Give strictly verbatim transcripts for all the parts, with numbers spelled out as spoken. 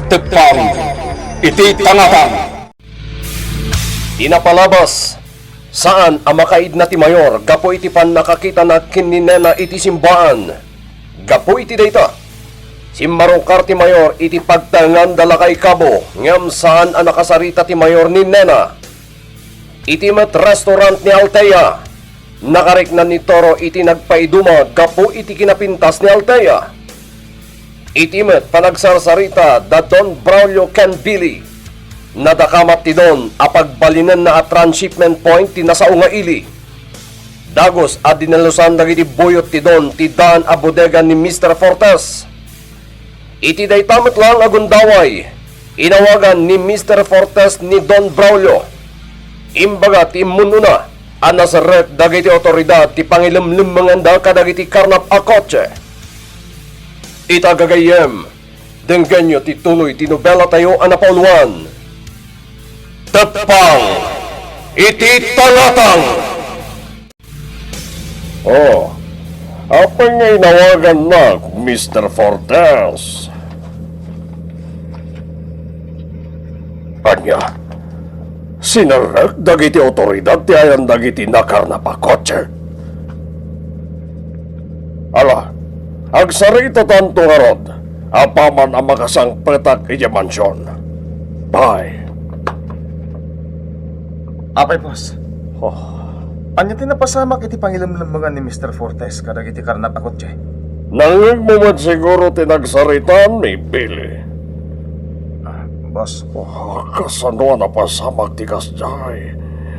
Teppang iti tangatang. Ti napalabas, saan a makaidna ti Mayor gapu iti pannakakitana ken ni Nena iti simbaan. Gapu iti dayta, simmarukar ti Mayor iti pagtaenganda lakay kabo, ngem saan a nakasarita ti Mayor ni Nena. Iti met restaurant ni Althea, nakarikna ni Toro iti nagpaiduma gapu iti kinapintas ni Althea. Iti met panagsarsarita da Don Braulio ken Billy, nadakamat ti Don a pagbalinenna a transshipment point ti nasao nga ili. Dagus a dinalusan dagiti buyot ti Don ti daan a bodega ni Mister Fortes. Iti dayta met laeng a gundaway, inawagan ni Mister Fortes ni Don Braulio. Imbaga ti immun-una a naserrek dagiti awtoridad ti pangilemlemmenganda kadagiti karnap a kotse. Ita gagayyem, denggenyo ti tuloy ti nobelatayo a napauluan, Teppang iti Tangatang! Oh, apay nga inawagannak, Mister Fortes? Ania, sinerrek dagiti awtoridad ti ayan dagiti nakarnap a kotse? Ala, agsaritatanto ngarud, apaman a makasangpetak idiay mansion. Bye. Apay, boss. Oh. Ania ti napasamak iti pangilemlemmengan ni Mister Fortes kadagiti karnap a kotse? Nangngegmo met siguro ti nagsaritaan, Billy. Ah, boss. Oh, kasano a napasamak ti kasdiay?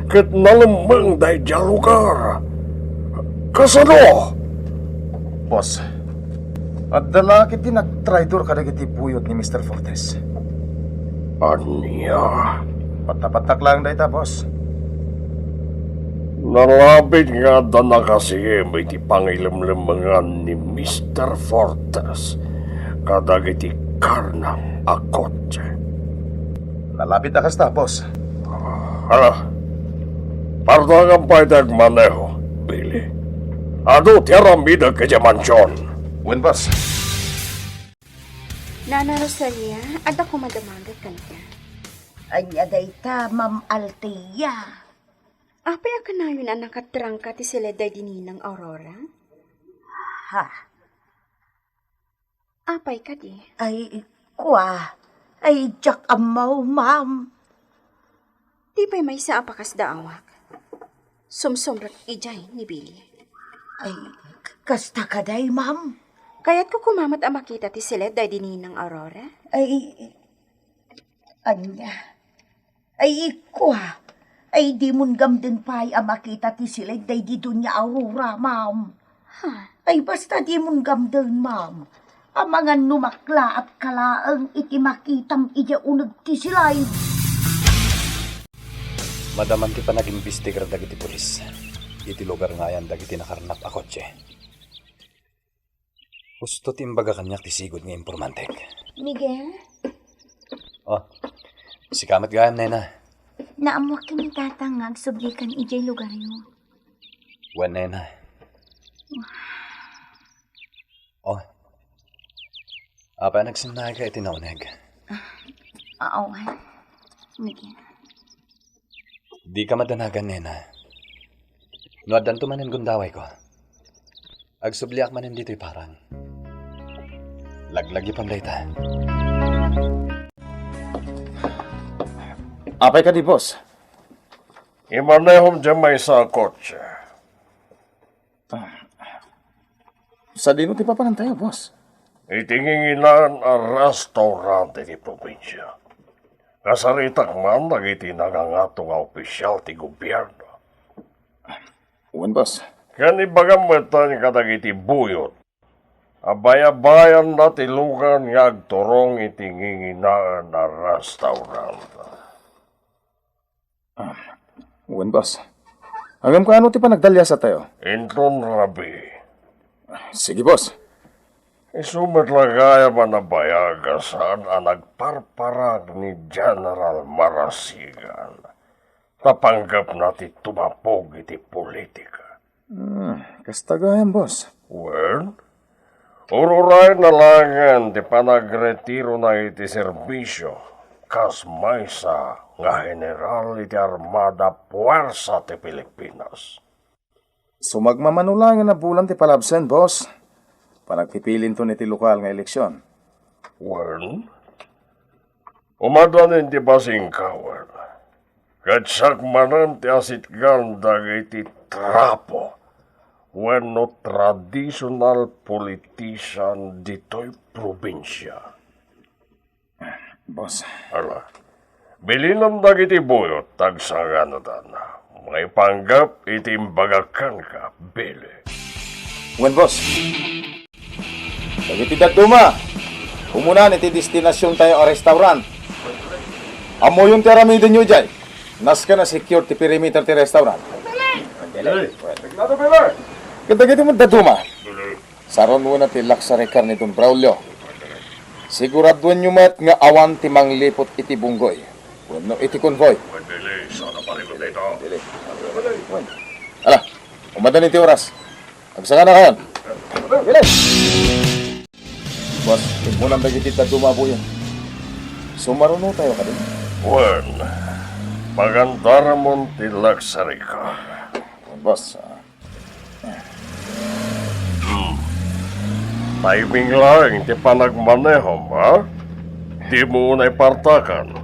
Ket nalemmeng daydiay a lugar. Kasano? Boss, adda la ketdi nagtraidor kadagiti buyot ni Mister Fortes. Ania? Patapattak laeng dayta, boss. Nalabit nga adda nakasiem iti pangilemlemmengan ni Mister Fortes kadagiti karnap a kotse. Nalabit a kasta, boss. Ala, partangan pay ti agmaneho, Billy. Adu ti aramidek idiay mansion. Wen, boss. Nana Rosalia, adda koma madamagek kenka. Ania dayta, Ma'am Althea? Apay a kanayon a nakatrangka ti siled daydi Ninang Aurora? Ha? Apay kadi? Ay, kua. Ay, diak ammo, ma'am. Di pay maysa a pakasdaawak. Sumsumrek idiay ni Billy. Ay, k-, kasta kadi, ma'am? Kayatko koma met a makita ti siled daydi Ninang Aurora. Ay, ania? Ay, kua. Ay, dimon gamden pay a makita ti siled daydi Doña Aurora, ma'am. Ha? Ay, basta dimon gamden, ma'am. Amangan no maklaat ka laeng iti makitam idiay uneg ti silay. Madamam ti panagimbistigar dagiti pulis iti lugar nga ayan dagiti nakarnap a kotse. Husto ti imbaga kaniak ti sigud nga impormantek. Miguel? Oh, sika met gayam, nena. Naammoak ken ni Tatang nga agsublikan idiay lugaryo. Wen, nena. Oh, apay a nagsennaayka iti nauneg? Ah, oo, Miguel. Dika madanagan, nena. No addanto manen gundawayko, agsubliak manen ditoy parang. Laglagipem dayta. Apay kadi, boss? Imanehom diay maysa a kotse. Ah, sadino ti papanantayo, boss? Iti nginginaan a restaurant iti probinsia. Nasaritak man dagiti nangangato nga opisial ti gobierno. Wen, boss. Ken ibagam metten kadagiti buyot a bayabayanda ti lugan nga agturong iti nginginaan a restaurant. Ah, wen, boss. Ngem kaano ti panagdaliasatayo? Inton rabii. Sige, boss. Isu met la gayam a nabayag a saan a nagparparang ni General Marasigan ta panggepna ti tumapog iti politika. Hmm, kasta gayam, boss. Wen, Ururayna laengen ti panagretirona iti serbisio kas maysa nga general iti Armada Puersa ti Pilipinas. Sumagmamano laengen a bulan ti palabsen, boss. Panagpipilinton iti lokal nga eleksion. Wen, umadanin ti basingkawan, ket siak manen ti asitgan dagiti trapo wenno traditional politician ditoy probinsia. Boss. Ala, bilinam dagiti buyot ta agsanganadan. Maipanggep iti imbagak kenka, Billy. Wen, boss. Dagiti dadduma, umunan iti destinasiontayo a restaurant. Ammoyon ti aramidenyo idiay. Nasken a secure ti perimeter ti restaurant. Ket dagiti met dadduma, sarunoenna ti luxury car ni Don Braulio. Siguraduenyo met nga awan ti mangliput iti bunggoy wenno iti convoy. Ala, umadanin ti oras. Agsanganakayon. Boss, immunan dagiti dadduma a buyot. Sumarunotayo kadi. Wen, pagandaramon ti luxury car. Boss, ah. Hmm. Timing laeng ti panagmanehom, ha? Dimo unay partakan.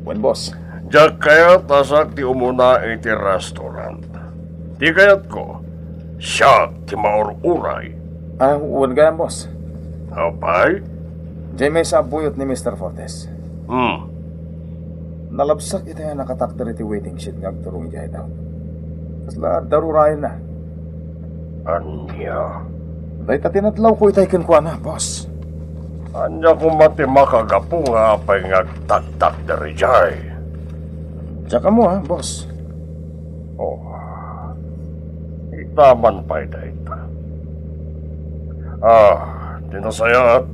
Wen, boss. Diak kayat a siak ti umuna iti restaurant. Ti kayatko, siak ti maur-uray. Ah, wen gayam, boss. Apay? Diay maysa a buyot ni Mister Fortes. Hmm. Nalabsak itay a nakatakder iti waiting shed nga agturong idiay daw. Kasla darurayenna. Ania? Dayta ti nadlawko itay kenkuana, boss. Ania koma ti makagapu nga apay nga agtaktakder idiay? Diak ammo, ha, boss. Oh. Itaman pay dayta. Ah, ti nasayaat.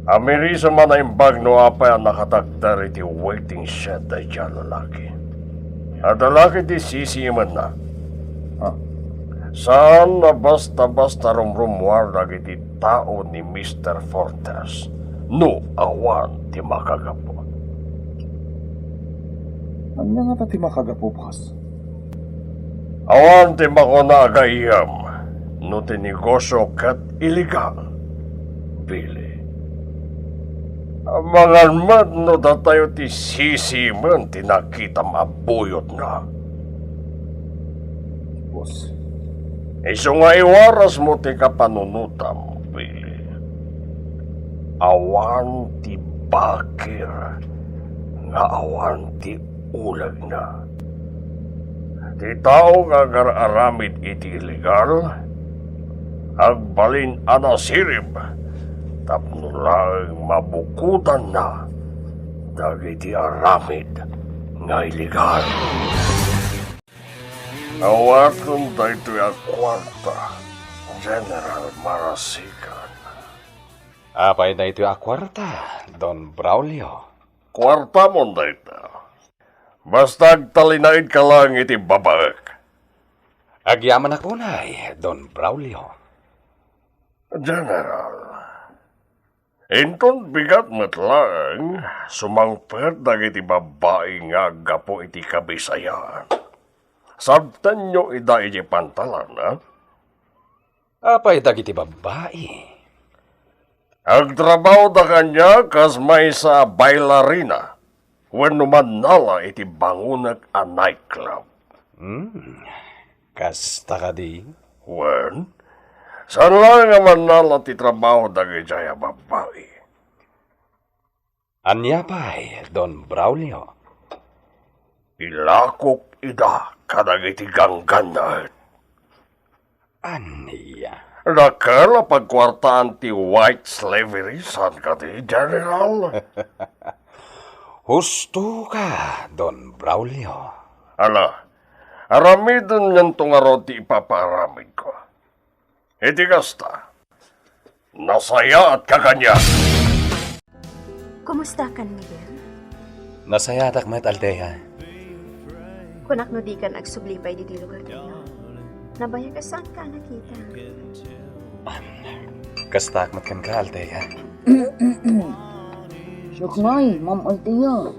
Amirisem a naimbag no apay a nakatakder iti waiting shed daydiay a lalaki. Adda la ketdi sisiimenna. Ah. Saan a basta-basta rumrumuar dagiti tao ni Mister Fortes no awan ti makagapu. Ania ngata ti makagapu, boss? Awan ti makuna a gayyem no ti negosio ket illegal, Billy. Amangan met no datayo ti sisiimen ti nakitam a buyotna. Boss. Isu nga iwarasmo ti kapanunotam, Billy. Awan ti bakir nga awan ti ulegna. Ti tao nga agar-aramid iti illegal, agbalin a nasirib tapno laeng mabukodanna dagiti aramid nga illegal. Awaten daytoy a kuarta, General Marasigan. Apay daytoy a kuarta, Don Braulio? Kuartamon dayta. Basta agtalinaedka laeng iti babaek. Agyamanak unay, Don Braulio. General, inton bigat met laeng, sumangpet dagiti babbai nga aggapu iti Kabisayaan. Sabtenyo ida idiay pantalan, ha? Apay dagiti babbai? Agtrabahoda kaniak kas maysa a bailarina wenno mannala iti bangonek a nightclub. Hmm, kasta kadi? Wen, saan laeng a mannala ti trabaho dagidiay a babbai. Ania pay, Don Braulio? Ilakok ida kadagiti ganggannaet. Ania? Dakkel a pagkuartaan ti white slavery, saan kadi, General? Husto ka, Don Braulio. Ala, aramiden nganto ngarud ti ipapaaramidko. Iti kasta, nasayaatka kaniak. Kumustakan, Miguel? Nasayaatak met, Althea. Kunak no dikan agsubli pay ditoy lugartayo. Nabayag a saanka a nakita. Kastaak met kenka, Althea. Siak ngay, Ma'am Althea.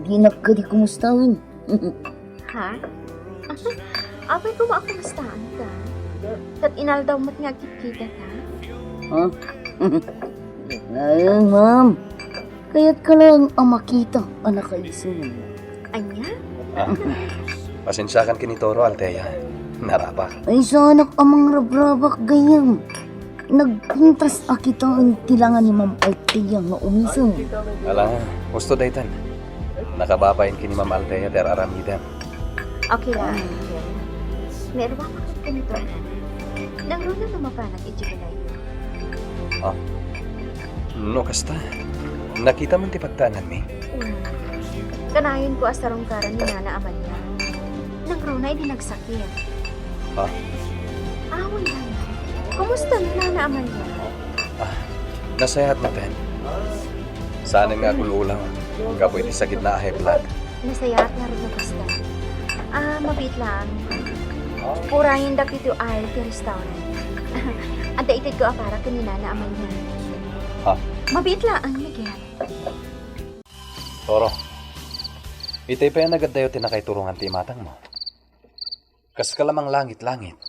Dinak kadi kumustaen. Ha? Apay koma a kumustaanka? Ket inaldaw met nga agkitkitata? Ha? Ay, ma'am. Kayatka laeng a makita a nakaisem. Ania? Ah, pasensiakan ken ni Toro, Althea. Narabak. Ay, saanak a mangrabrabak gayam. Nagpintas a kitaen ti langa ni Ma'am Althea nga umisem. Ala, husto daytan. Nakababain ken ni Ma'am Althea ti ar-aramidem. Okay lang, Angel. Nairwak a ket kanito. Nangruna no mapanak iti balayyo. Ah, no kasta, nakita man ti pagtaenanmi? Hmm. Kanayon ko a sarungkaran ni Nana Amalia. Nangruna idi nagsakit. Ha? Awan lang. Kumusta ni Nana Amalia? Ah, nasayaat maten. Saanen nga agul-ulaw gapu iti sakitna a high blood. Nasayaat ngarud no kasta. Ah, mabiit laeng. Purayen dagitoy ti restaurant. Adda itedko a para ken ni Nana Amalia. Ha? Mabiit laeng, Miguel. Toro, itay pay a nagaddayo ti nakaiturongan ti imatangmo. Kaska la manglangit-langit.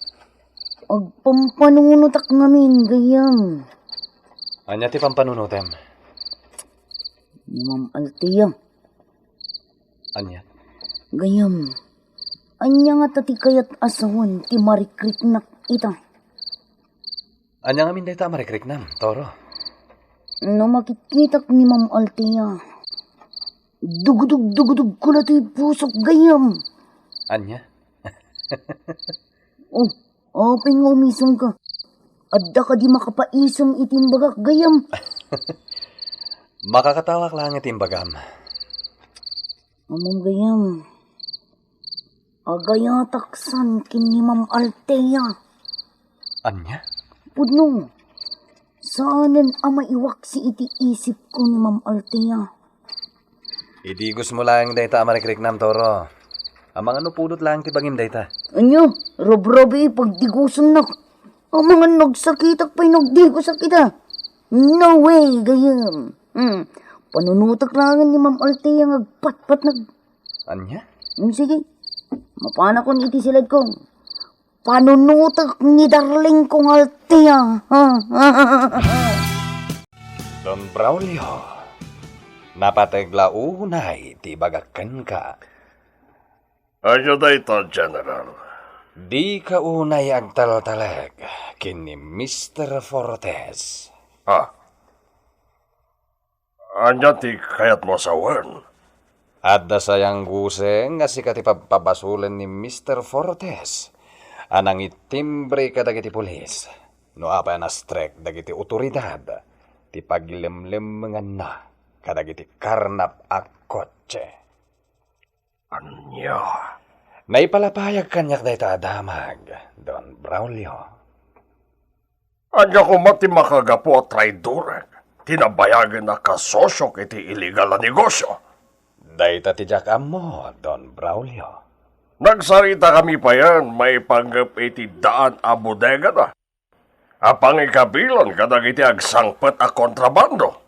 Agpampanunotak ngamin, gayam. Ania ti pampanunotem? Ni Ma'am Althea. Ania? Gayam, ania ngata ti kayat a sawen ti marikriknak ita? Ania ngamin dayta a marikriknam, Toro? No makitkitak ni Ma'am Althea, dugudog-dugudogko la ti pusok, gayam. Ania? Oh, apay nga umisemka? Adda kadi makapaisem iti imbagak, gayam? Makakatawak laeng iti imbagam. Ammom, gayam, agayatak san ken ni Ma'am Althea. Ania? Pudno, saanen a maiwaksi iti isipko ni Ma'am Althea. Idigosmo laeng dayta a marikriknam, Toro. Amangan no pudot laeng ti bangim dayta. Ania? Rabrabii pagdigosennak. Amangan no agsakitak pay no agdigosak ita. No way, gayam. Hmm. Panunotek laengen ni Ma'am Althea nga agpatpatnag. Ania? Hmm, sige. Mapanakon iti siledko. Panunotek ni darling kong Althea. Don Braulio, napateg la unay ti ibagak kenka. Ania dayta, General? Dika unay agtaltalek ken ni Mister Fortes. Ah. Ania ti kayatmo a sawen? Adda sayanggusen nga sika ti pabpabasolen ni Mister Fortes a nangittimbre kadagiti pulis no apay a nastrek dagiti otoridad ti pagilemlemmenganna kadagiti karnap a kotse. Ania? Naipalapayag kaniak dayta a damag, Don Braulio. Ania koma ti makagapu a traidorek ti nabayagen a kasosiok iti illegal a negosio? Dayta ti diak ammo, Don Braulio. Nagsaritakami payen maipanggep iti daan a bodegana a pangikabilan kadagiti agsangpet a kontrabando.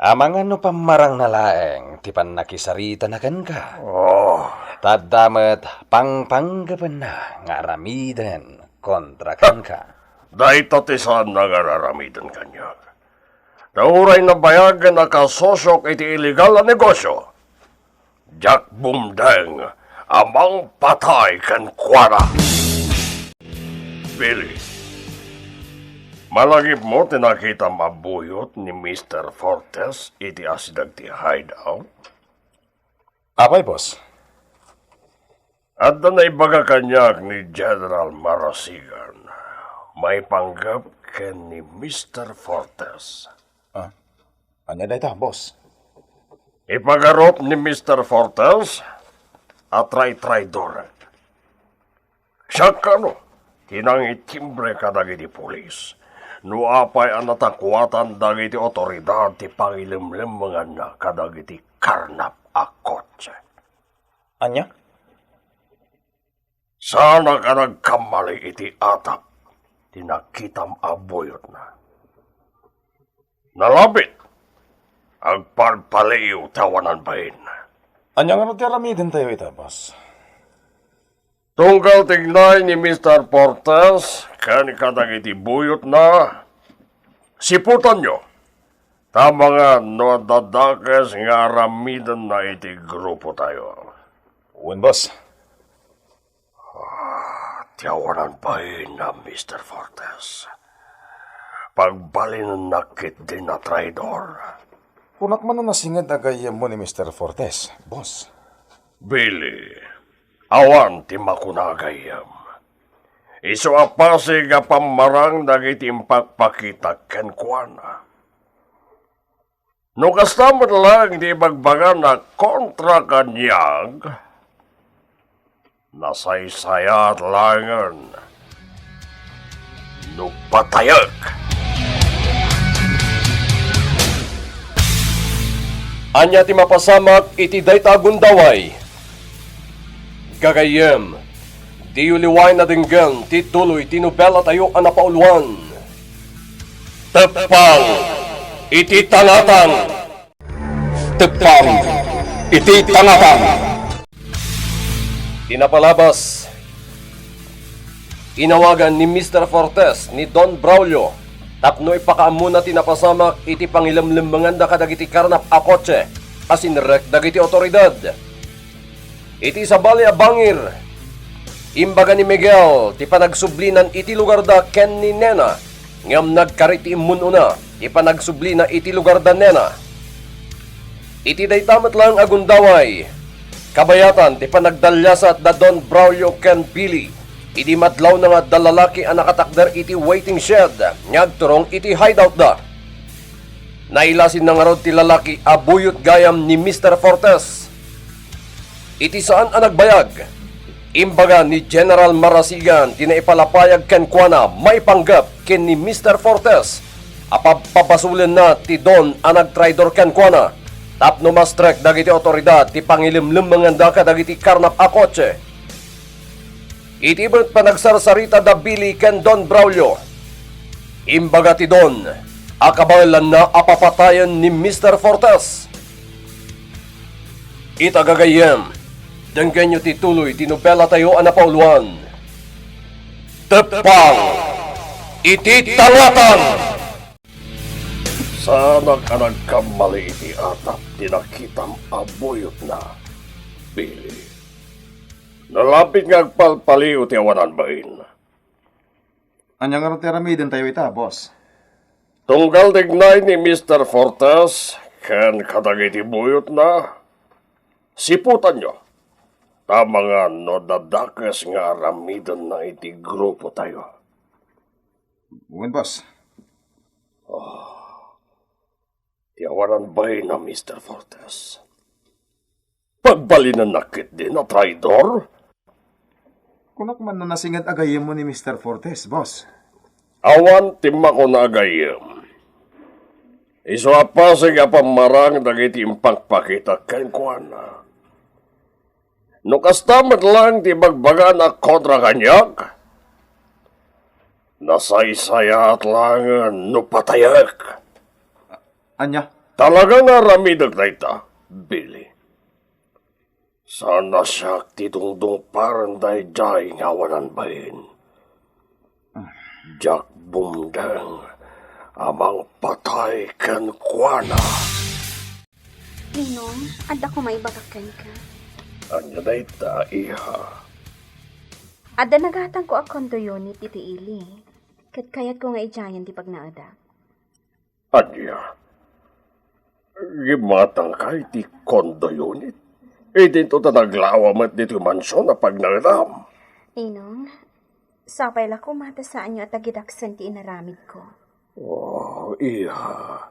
Amangan no pammarangna laeng ti pannakisaritana kenka. Oh. Ta adda met pangpanggepenna nga aramiden kontra kenka. Dayta ti saanna nga ar-aramiden kaniak. Ta uray nabayagen a kasosiok iti illegal a negosio, diak bumdeng a mangpatay kenkuana. Billy, malagipmo ti nakitam a buyot ni Mister Fortes iti asideg ti hideout? Apay, boss? Adda naibaga kaniak ni General Marasigan maipanggep ken ni Mister Fortes. Ah, ania dayta, boss? Ipagarup ni Mister Fortes a tray-traidorek. Siak kano ti nangitimbre kadagiti pulis no apay a natakuatan dagiti otoridad ti pangilemlemmenganna kadagiti karnap a kotse. Ania? Saanak a nagkammali iti atap. ti nakitam a buyotna. Nalabit, agpalpaliiw ti awanan bain. Ania ngarud ti aramidentayo ita, boss? Tunggal ti ignay ni Mister Fortes ken kadagiti buyotna, siputanyo, ta amangan no adda dakes nga aramidenna iti grupotayo. Wen, boss. Ah, ti awanan bain a Mister Fortes. Pagbalinennak ketdin a traidor. Kunak man no nasinged a gayyemmo ni Mister Fortes, boss. Billy, awan ti makuna a gayyem. Isu a pasig a pammarang dagiti impakpakita kenkuana. No kasta met laeng ti ibagbagana kontra kaniak, nasaysayaat laengen no patayek. Ania ti mapasamak iti dayta a gundaway? Gagayyem, diyo liwaen a denggen ti tuloy ti nobelatayo a napauluan. Teppang iti Tangatang! Teppang iti Tangatang! Ti napalabas, inawagan ni Mister Fortes ni Don Braulio tapno ipakaammona ti napasamak iti pangilemlemmenganda kadagiti karnap a kotse a sinrek dagiti otoridad. Iti sabali a bangir, imbaga ni Miguel ti panagsublinan iti lugarda ken ni Nena, ngem nagkari ti immun-ona ti panagsublina iti lugarda, Nena. Iti dayta met laeng a gundaway, kabayatan ti panagdalliasat da Don Braulio ken Billy idi madlawna nga adda lalaki a nakatakder iti waiting shed nga agturong iti hideout da. Nailasinna ngarud ti lalaki a buyot gayam ni Mister Fortes. Iti saan a nagbayag, imbaga ni General Marasigan ti naipalapayag kenkuana maipanggep ken ni Mister Fortes a pabpabasolenna ti Don a nagtraidor kenkuana tapno mastrek dagiti otoridad ti pangilemlemmenganda kadagiti karnap a kotse. Iti met panagsarsarita da Billy ken Don Braulio, imbaga ti Don a kabaelanna a papatayen ni Mister Fortes. Ita gagayyem, denggenyo ti tuloy ti nobelatayo a napauluan. Teppang iti Tangatang! Saanak a nagkammali iti atap ti nakitam a buyotna, Billy. Nalabit nga agpalpaliw ti awanan bain. Ania ngarud ti aramidentayo ita, boss? Tunggal ti ignay ni Mister Fortes ken kadagiti buyotna, siputanyo. Ta amangan no adda dakes nga aramidenna iti grupotayo. Wen, boss. Ti awanan bain a Mister Fortes. Pagbalinennak ketdin a traidor? Kunak man no nasinged a gayyemmo ni Mister Fortes, boss. Awan ti makuna a gayyem. Isu a pasig a pammarang dagiti impakpakita kenkuana. No kasta met laeng ti ibagbagana kontra kaniak, nasaysayaat laengen no patayek. Ania? Talaga nga aramidek dayta, Billy. Saan a siak ti dungdungparen daydiay nga awanan bain. Diak bumdeng a mangpatay kenkuana. Ninong, adda koma ibagak kenka. Ania dayta, iha? Adda nagatangko a condo unit iti ili, ket kayatko nga idiayen ti pagnaedak. Ania? Gimatangka iti condo unit? Idinto ta naglawa met ditoy mansion a pagnaedam? Ninong, sapay la koma ta saanyo a tagidaksen ti inaramidko. Oh, iha,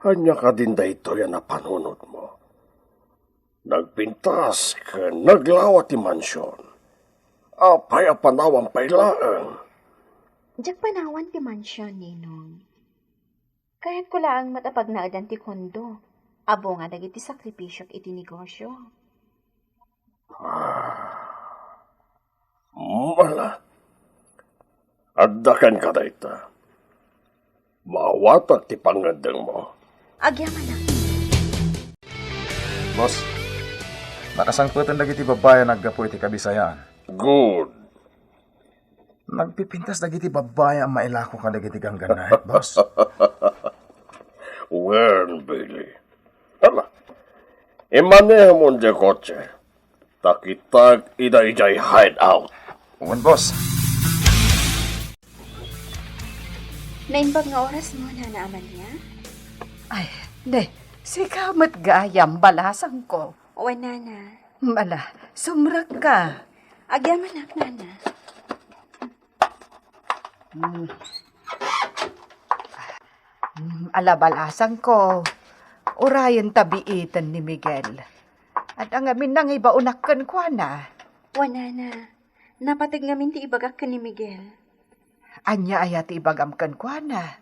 ania kadin daytoy a napanunotmo? Nagpintas ken naglawa ti mansion. Apay a panawam pay laeng? Diak panawan ti mansion, Ninong. Kayatko laeng met a pagnaedan ti kondo a bunga dagiti sakripisiok iti negosio. Ah, mala. Adda kenka dayta. Maawatak ti pangngeddengmo. Agyamanak. Boss, nakasangpeten dagiti babbai a naggapu iti Kabisayaan. Good. Nagpipintas dagiti babbai a mailako kadagiti ganggannaet, boss. Wen, Billy. Hala, imanehom diay kotse. Ta kitak ida idiay hideout. Wen, boss. Naimbag nga orasmo, Nana Amalia? Ay, ne, sika met gayam, balasangko. Wen, Nana. Ala, sumrekka. Agyamanak, Nana. Mm. Mm, ala, balasangko. Urayenta biiten ni Miguel. Adda ngamin nangibaonak kenkuana. Wen, Nana. Napateg ngamin ti ibagak ken ni Miguel. Ania aya ti ibagam kenkuana?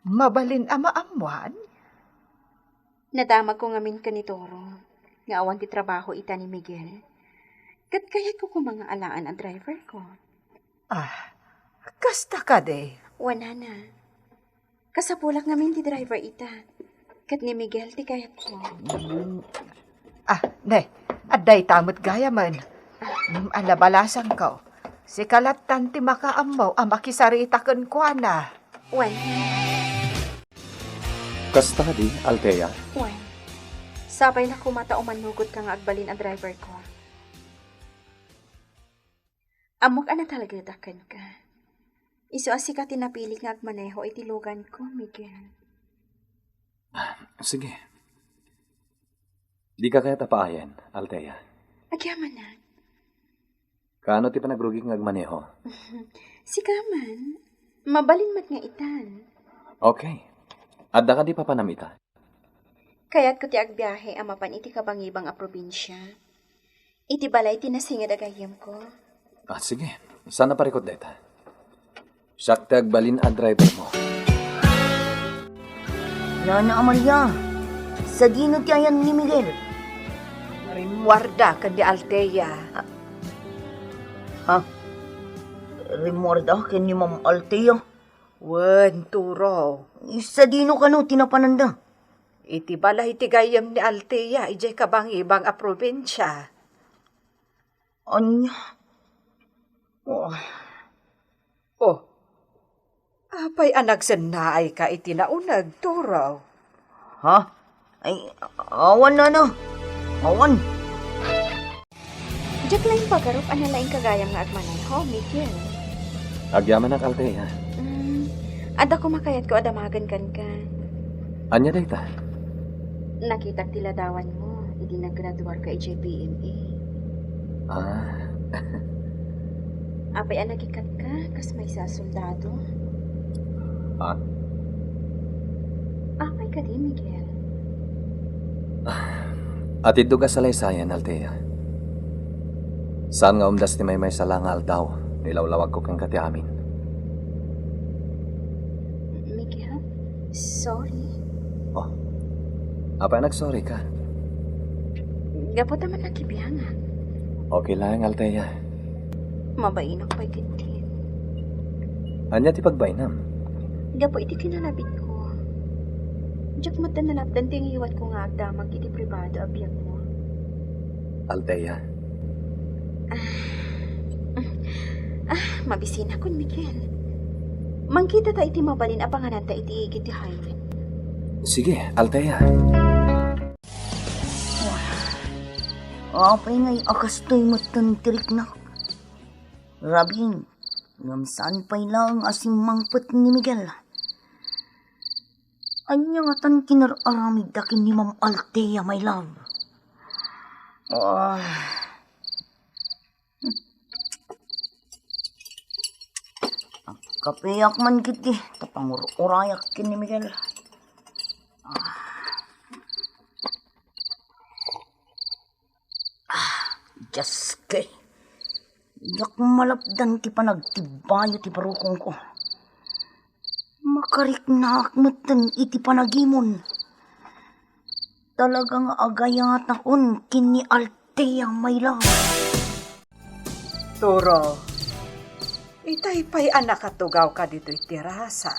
Mabalin a maammoan? Nadamagko ngamin ken ni Toro nga awan ti trabaho ita ni Miguel. Ket kayatko koma nga alaen a driverko. Ah, kasta kadi? Wen, Nana. Kasapulak ngamin ti driver ita. Ket ni Miguel ti kayatko. Mm. Ah, ne, adda ita met gayamen. Mm, ala, balasangko. Sika lattan ti makaammo a makisarita kenkuana. Wen. Kasta kadi, Althea? Wen. Sapay la koma ta umannugotka nga agbalin a driverko. Ammok a natalgedak kenka. Isu a sika ti napilik nga agmaneho iti luganko, Miguel. Sige. Dika kayat a paayen, Althea? Agyamanak. Kaano ti panagrugik nga agmaneho? Sika man, mabalin met nga itan. Okay. Adda kadi papanam ita? Kayatko ti agbiahe a mapan iti kabangibang a probinsia. Iti balay ti nasinged a gayyemko. Ah, sige. Saan a parikut dayta? Siak ti agbalin a drivermo. Nana Amalia, sadino ti ayan ni Miguel? Rimmuarda ken ni Althea. Ha? Rimmuarda ken ni Ma'am Althea? Wen, Turo. Sadino kano ti napananda? Iti balay ti gayyem ni Althea idiay kabangibang a probinsia. Ania? Oh. Oh. Apay a nagsennaayka iti nauneg, Turo? Ha? Ay, awan, Nana. Awan. Diak laeng pagarup a nalaingka gayam nga agmaneho, Miguel. Agyamanak, Althea. Mm, adda koma kayatko a damagen kenka. Ania dayta? Nakitak ti ladawanmo idi naggraduarka idiay P M A. Ah. Apay a nagikkatka kas maysa a soldado? Ah. Apay kadi, Miguel? Atiddog a salaysayan, Althea. Saan nga umdas ti maymaysa la nga aldaw no ilawlawagko kenka ti amin. Miguel, sorry. Oh. Apay a nagsorry ka? Gapu ta man nakibiangak. Okay laeng, Althea. Mabainak pay ketdin. Ania ti pagbainam? Gapu iti kinalabitko. Diak met nalapdan ti ngiwatko nga agdamag iti pribado a biagmo. Althea. Ah, ah, mabisinakon, Miguel. Mangkitata iti mabalin a pangananta iti igid ti highway. Sige, Althea. Apay ngay a kastoy metten ti riknak? Rabin, ngem saan pay laeng a simmangpet ni Miguel. Ania ngatan ti nar-aramidda ken ni Ma'am Althea, my love? Ah. Agkapeak man ketdi ta pangur-urayak ken ni Miguel. Ah. Ah, Dios ko. Diak malapdan ti panagtibbayo ti barukongko. Makariknaak metten iti panagimon. Talaga nga agayatakon ken ni Althea, my love. Turo, Itay pay a nakatugawka ditoy terasa.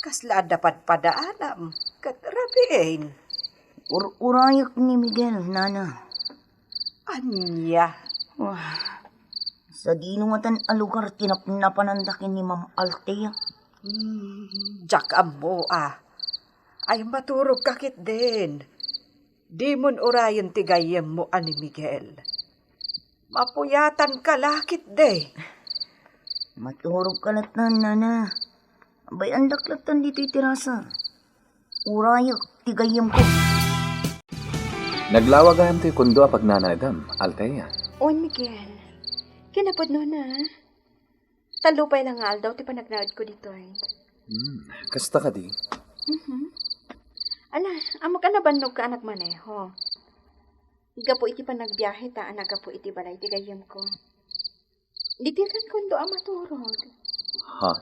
Kasla adda padpadaanam ket rabiin. Ur-urayek ni Miguel, Nana. Ania? Wah, sadino ngatan a lugar ti napnapananda ken ni Ma'am Althea? Hmm, diak ammo a. Ay, maturogka ketdin. Dimon urayen ti gayyemmo a ni Miguel. Mapuyatanka la ketdi. Maturogka latta, Nana. Bay-andak latta ditoy terasa. Urayek ti gayyemko. Naglawag gayam toy kondo a pagnanaedam, Althea. Wen, Miguel. Kinapudnona. Tallo pay la nga aldaw ti panagnaedko ditoy. Hmm, kasta kadi? Mhm. Ala, ammok a nabannogka a nagmaneho. Gapu iti panagbiaheta a naggapu iti balay ti gayyemko. Ditoy kan kondo a maturog. Ha?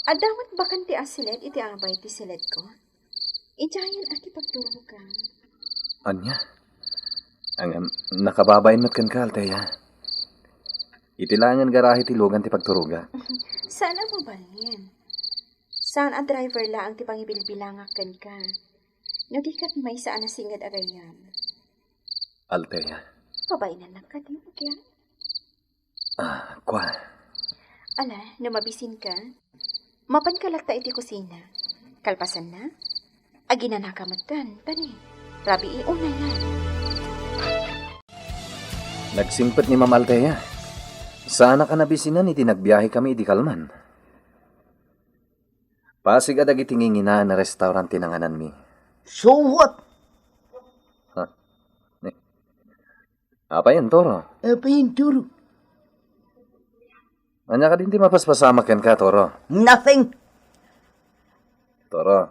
Adda met bakante a siled iti abay ti siledko. Idiayen a ti pagturogam. Ania? Ngem, nakababain met kenka, Althea. Iti laengen garahe ti lugan ti pagturogak. Saan a mabalin. Saan a driver laeng ti pangibilbilangak kenka. No di ket maysa a nasinged a gayyem. Althea. Pabainannak kadi, Miguel? Ah, kua. Ala, no mabisinka, mapanka latta iti kusina. Kalpasanna, aginanaka metten, tani, rabii unay na. Nagsingpet ni Ma'am Althea. Saanak a nabisinan iti nagbiahekami idi kalman. Pasig a dagiti nginginaen a restaurant ti nangananmi. So what? Ha? Apay, Toro? Apay, Toro? Ania kadin ti mapaspasamak kenka, Toro? Nothing. Toro,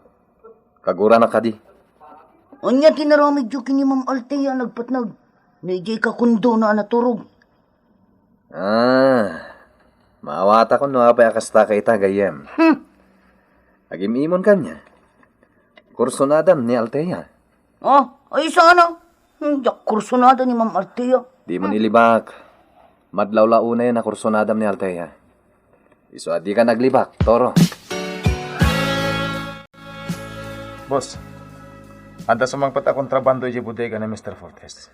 kaguranak kadi. Ania ti naramidyo ken ni Ma'am Althea a nagpatnag? No idiay ka kondona a naturog. Ah, maawatakon no apay a kasta ka ita, gayyem. Hmm. Agim-imon kaniak. Kursunadam ni Althea. Ah, ay sana. Hmm, diak kursunada ni Ma'am Althea. Dimo ilibak. Madlaw la unay a kursunadam ni Althea. Isu a dika naglibak, Toro. Boss, adda sumangpet a kontrabando idiay bodega ni Mister Fortes.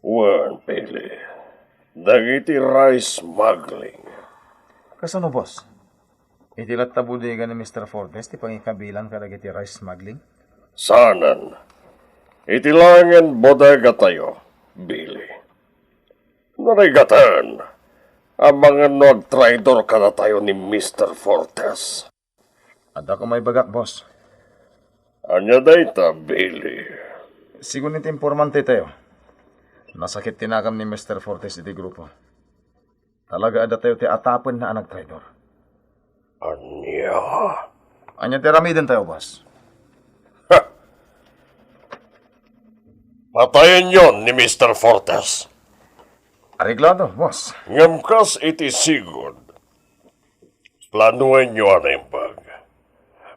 Wen, Billy. Dagiti rice smuggling. Kasano, boss? Iti latta bodega ni Mister Fortes ti pangikabilan kadagiti rice smuggling? Saanen. Iti laengen bodegatayo, Billy. Narigaten, amangan no agtraidor kadatayo ni Mister Fortes. Adda ko maibagak, boss. Ania dayta, Billy? Sigun iti informantetayo, nasakit ti nakam ni Mister Fortes iti grupo. Talaga addatayo ti atapenna a nagtraidor. Ania? Ania ti aramidentayo, boss? Ha! Patayenyon ni Mister Fortes. Areglado, boss. Ngem kas iti sigud, planoenyo a naimbag.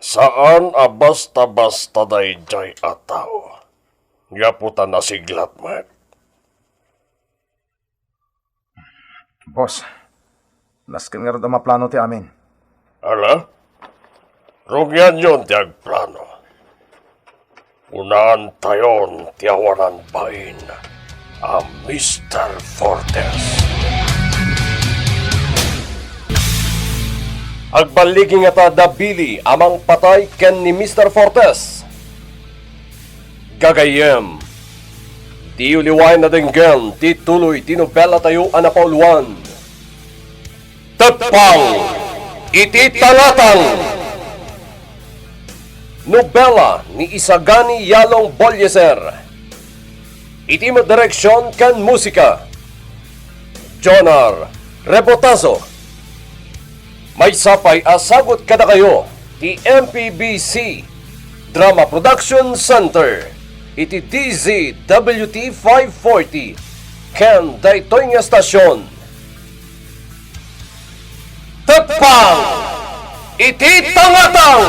Saan a basta-basta daydiay a tao. Gapu ta nasiglat met. Boss, nasken ngarud a maplano ti amin. Ala? Rugianyon ti agplano. Kunaantayon ti awanan bain a Mister Fortes. Agballigi ngata da Billy a mangpatay ken ni Mister Fortes. Gagayyem, diyo liwaen a denggen ti tuloy ti nobelatayo a napauluan, Teppang iti Tangatang. Nobela ni Isagani Yalong Bolieser. Iti direksion ken musika, Jonar Rebotazo. Maysa pay a sagut kadakayo ti M P B C Drama Production Center iti D Z W T five forty ken daytoy nga estasion. Teppang iti Tangatang!